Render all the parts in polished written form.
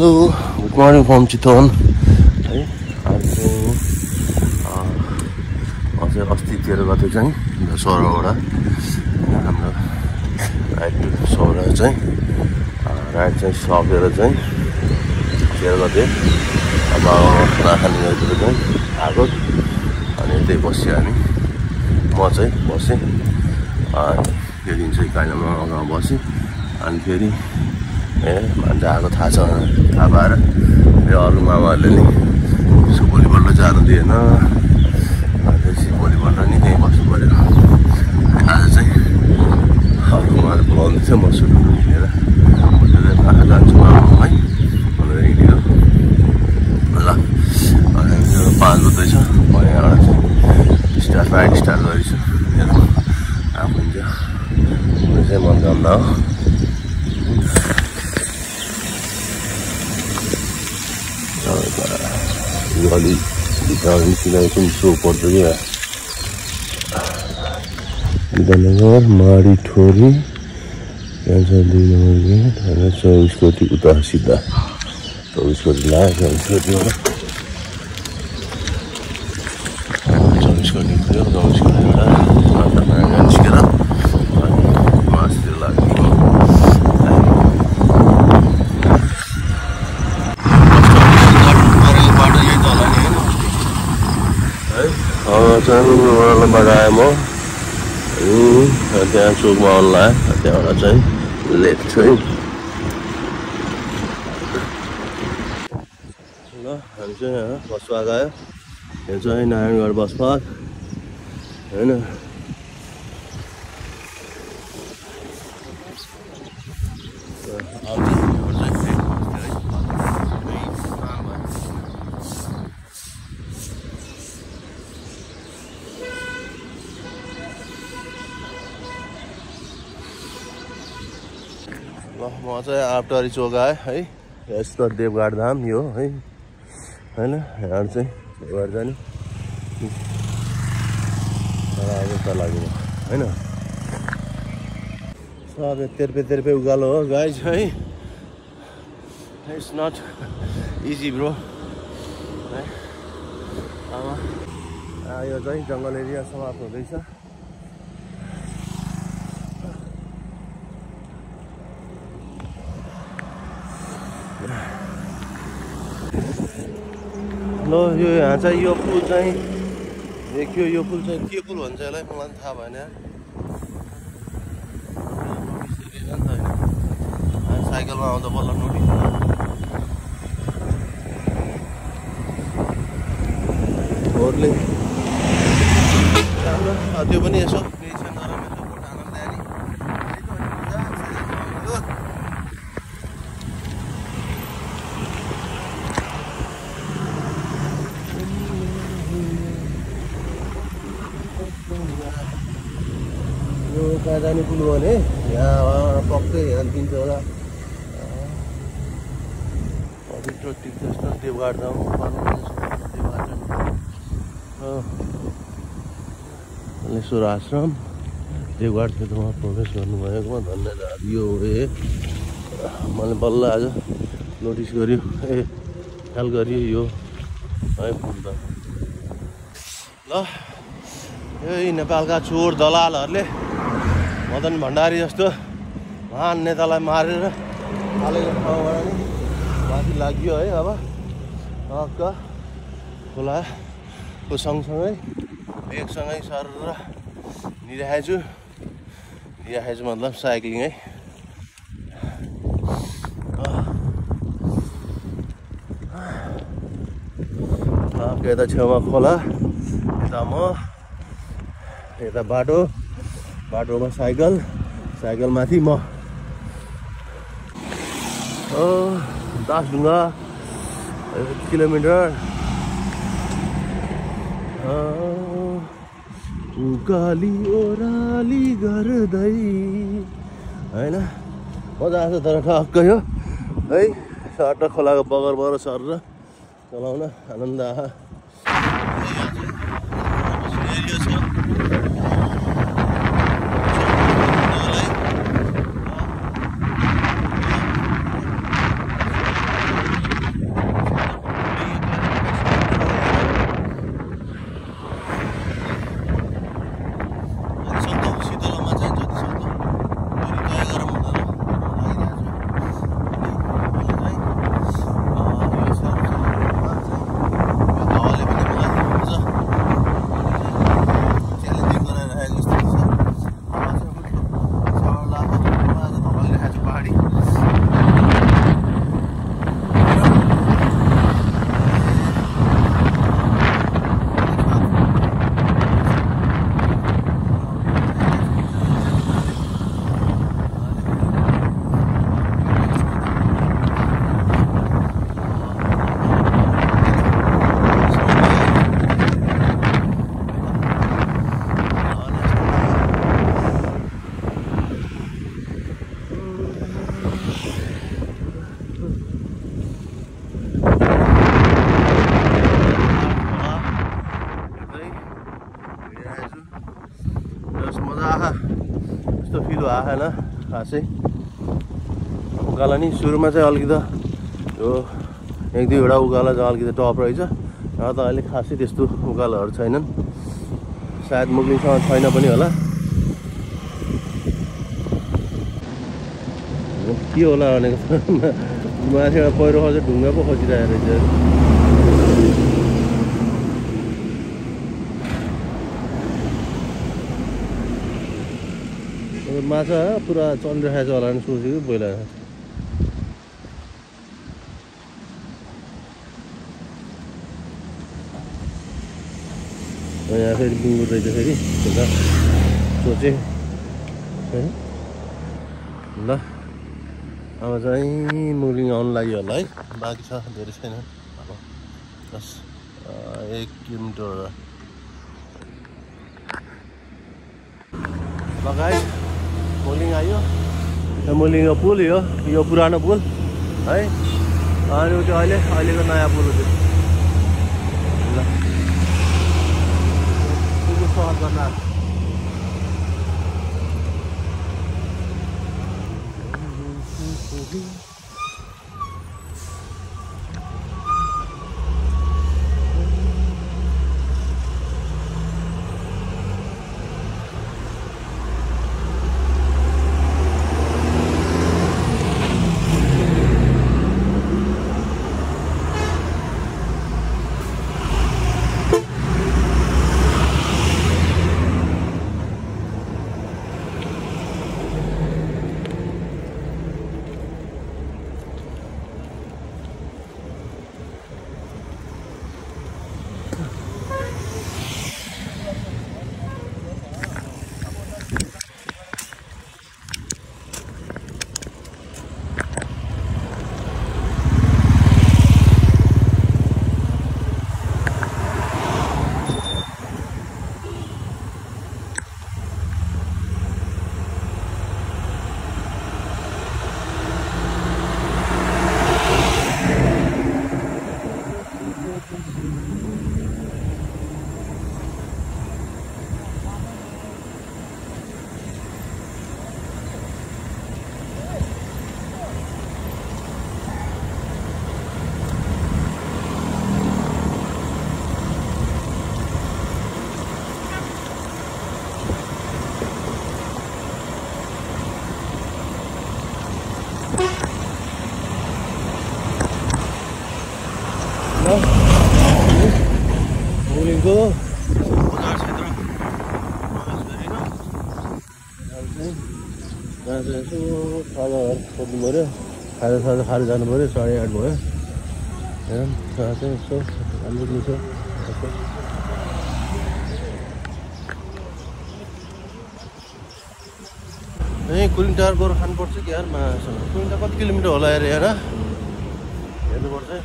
Hello good morning from Chitwan है। आज चाहिँ अझै अस्तितिर गएको चाहिँ 16वटा हाम्रो राइड सौरा चाहिँ राइड चाहिँ सकेर चाहिँ तेह्र गते अब नाखानीतिर चाहिँ आएको अनि त्यही बस्यो हामी। म चाहिँ बसेँ त्यो दिन चाहिँ काइलामा बसेँ अनि फेरि मान्छे आएको थाहा छ थाहा पाएर फेरि अरू मामाहरूले नि त्यसको भोलिपल्ट जानु दिएन। त्यसपछि भोलिपल्ट नि त्यहीँ बस्नु पऱ्यो। आज चाहिँ अरू उहाँले बोलाउँदै थियो म सुरु हिँडेर कहाँ जान्छु मामा है भनेर हिँडेको ल। अनि 5 बज्दैछ म यहाँबाट चाहिँ राइड स्टार्ट गरेछु। हेरौँ आएको हुन्छ चाहिँ मनोकामना हो। अलि भित्र निस्किँदा कुन सो पर्छ क्या विधाननगर माडी ठोरी क्यान्सर 2 नम्बर गेट होइन 24 कोटी उता सिधा 24 कोटी लाग्यो। 24 कोटीबाट 24 कोटी गयो। 24 कोटीबाट निस्केर अनि मासतिर लाग्यो। बाटो आएँ म त्यहाँ चोकमा आउनु लाग्यो। त्यहाँबाट चाहिँ लेफ्ट चाहिँ ल हामी चाहिँ यहाँ बस पार्क आयो। यो चाहिँ नारायणगढ बस पार्क होइन। ल म चाहिँ आफटरी चोक आएँ है। यस्तो देवघाट धाम यो है होइन। यहाँ चाहिँ देवघाट जाने त लाग्यो होइन। सब तेर्पे उकालो हो गाइज है। इट्स नट इजी ब्रो है। यो चाहिँ जङ्गल एरिया समाप्त हुँदैछ। ल यो यहाँ चाहिँ यो पुल चाहिँ देखियो। यो पुल चाहिँ के पुल भन्छ यसलाई मलाई पनि थाहा भएन। साइकलमा आउँदा बल्ल नोटिस होरले त्यो पनि यसो निरीक्षण गरौँ। यसो फोटो आनन्द ल्याने कहाँ जाने पुल भने यहाँ पक्कै यहाँ दिन्छ होला। पवित्र तीर्थस्थल देवघाट धाम लेश्वर आश्रम देवघाट क्षेत्रमा प्रवेश गर्नुभएकोमा धन्यवाद। यो मैले बल्ल आज नोटिस गर्यो ख्याल गरियो यो है पुल त। ल यही नेपालका चोर दलालहरूले मदन भण्डारी जस्तो महान नेतालाई मारेर हालेको ठाउँबाट नि माथि लाग्यो है। अब टक्क खोलाको सँगसँगै एकसँगै सरेर निराखेछु मतलब साइक्लिङ है। यता छेउमा खोला यता म यता बाटोमा साइकलमाथि म। दासढुङ्गा 1 किलोमिटर उकाली ओह्राली गर्दै होइन मजा आएको तर ठक्कै हो है। सट्ट खोलाको बगरबाट सरेर चलाउन आनन्द आयो। मजा आहा यस्तो फिल आएन खासै। उकालो नि सुरुमा चाहिँ अलिकति यो 1-2वटा उकालो चाहिँ अलिकति टप रहेछ, र त अहिले खासै त्यस्तो उकालोहरू छैनन्। सायद मुगलिङसँग छैन पनि होला, के होला भनेको माथिबाट पहिरो खस्छ ढुङ्गा पो खसिरहेको रहेछ। माछा पुरा चलिरहेको छ होला नि सोचेको पहिला। यहाँ फेरि बुङ्गुर रहेछ फेरि त्यता सोचेँ है। ल अब चाहिँ मुगलिङ आउनु लाग्यो होला है, बाँकी छ धेरै छैन अब बस 1 किलोमिटर लगायत मुगलिङ आयो। यो मुगलिङको पुल यो पुरानो पुल है, अनि त्यो अहिलेको नयाँ पुल हो त्यो। ल सहर गर्न मुगलिङको बजार क्षेत्र यसो खाजाहरू खोज्नु पऱ्यो, खाजा खाएर जानु पऱ्यो। 8:30 भयो। त्यहाँ चाहिँ यसो राम्रो छ। यहीँ कुलिङ टावर गएर खानुपर्छ कि यार माछा। कुलिङ टावर कति किलोमिटर होला यार, हेर्नुपर्छ है।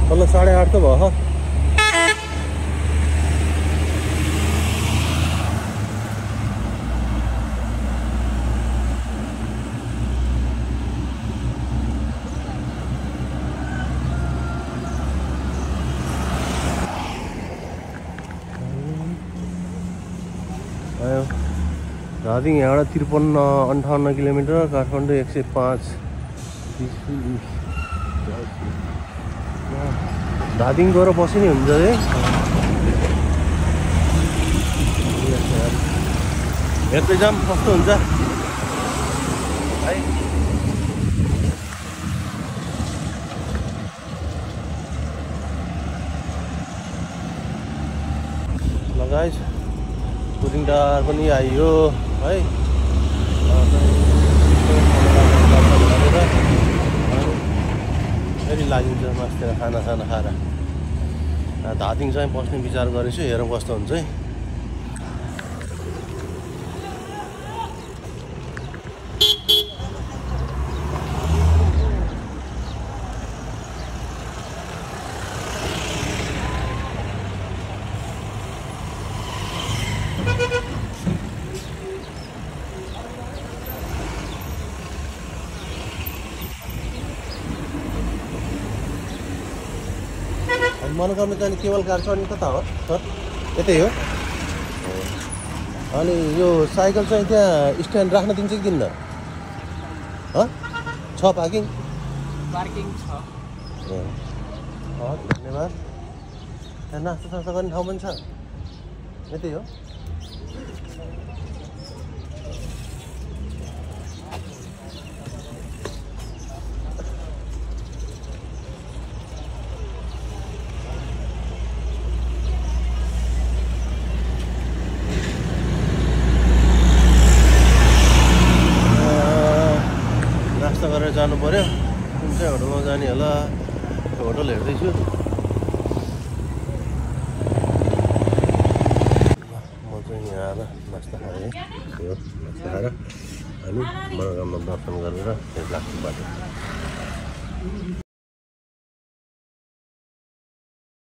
तल 8:30 त भयो। धादिङ यहाँबाट 53-58 किलोमिटर, काठमाडौँ 105। धादिङ गएर बस्यो नि हुन्छ है। हेर्दै जाम कस्तो हुन्छ है। लगाइस कुलिङ टावर पनि आइयो है। फेरि लागिन्छ मास्तिर खाना खाएर। धादिङ चाहिँ बस्ने विचार गरेछु, हेरौँ कस्तो हुन्छ है। मनोकामना जाने केबल कार चढ्ने कता हो सर? यतै हो? अनि यो साइकल चाहिँ त्यहाँ स्ट्यान्ड राख्न दिन्छ कि दिन्न? छ पार्किङ? पार्किङ छ। धन्यवाद। त्यहाँ नास्ता सास्ता गर्ने ठाउँ पनि छ? यतै हो? नास्ता गरेर जानु पर्यो। कुन चाहिँ होटलमा जाने होला? होटल हेर्दैछु। म चाहिँ यहाँ आएर नास्ता खाएँ। यो नास्ता खाएर हामी मनोकामना दर्शन गरेर फेरि लाग्छु बाटो।